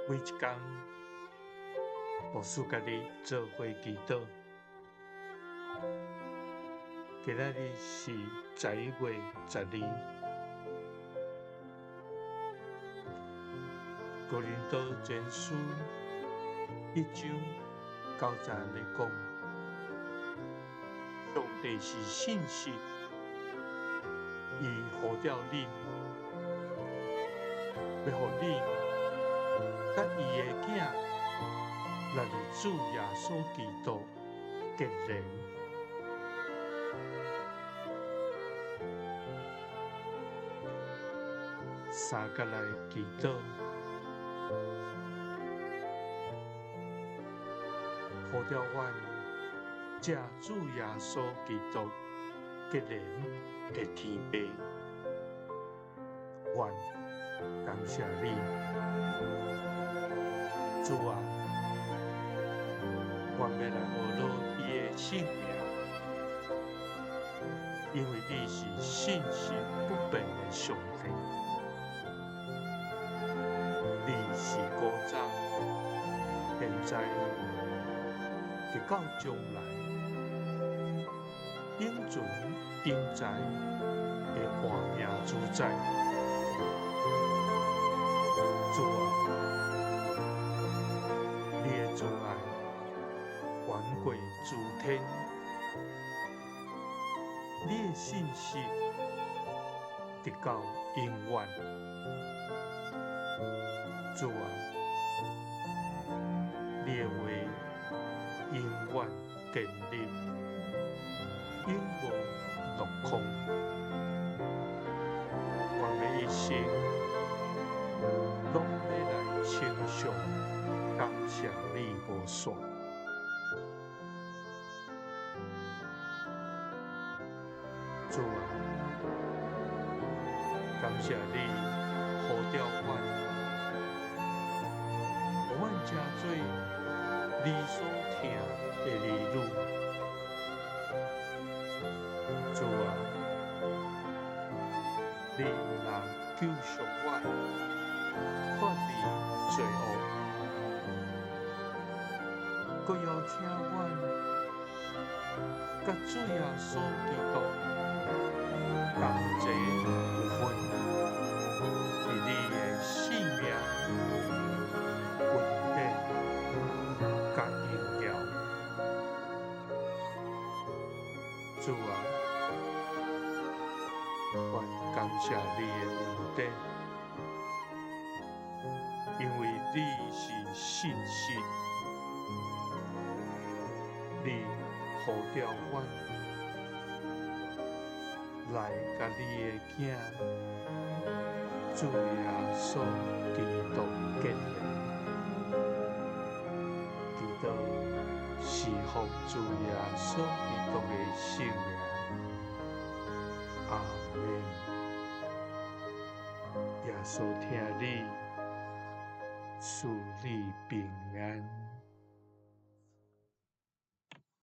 每一工，牧師佮你做伙祈禱。今仔日是11月12，哥林多前書1章9節咧講，上帝是信實，伊呼召恁，欲予恁佮伊的囝，咱的主耶穌基督結連。三佮來祈禱，呼召阮藉主耶穌基督結連的天父，阮感謝你，主啊，阮欲來學落你的聖名，因為你是信實不變的上帝，你是古早、現在、直到將來，永存永在的活命主宰。主啊，你的慈愛遠過諸天，你的信實直到永遠。主啊，你的話永遠堅立，永無落空。阮欲一生攏欲來稱頌感謝你無煞。主啊，感謝你呼召阮，予阮成做你所疼的兒女。主啊，你毋但救贖阮，脫離罪惡，閣邀請阮佮主耶穌基督同齊有份，佇你的性命、恩典佮榮耀。主啊，阮感謝你的恩典，因為你是信實，你呼召阮來佮你的囝主耶穌基督結連，祈禱是奉主耶穌基督的聖名，阿們。耶穌疼你，賜你平安。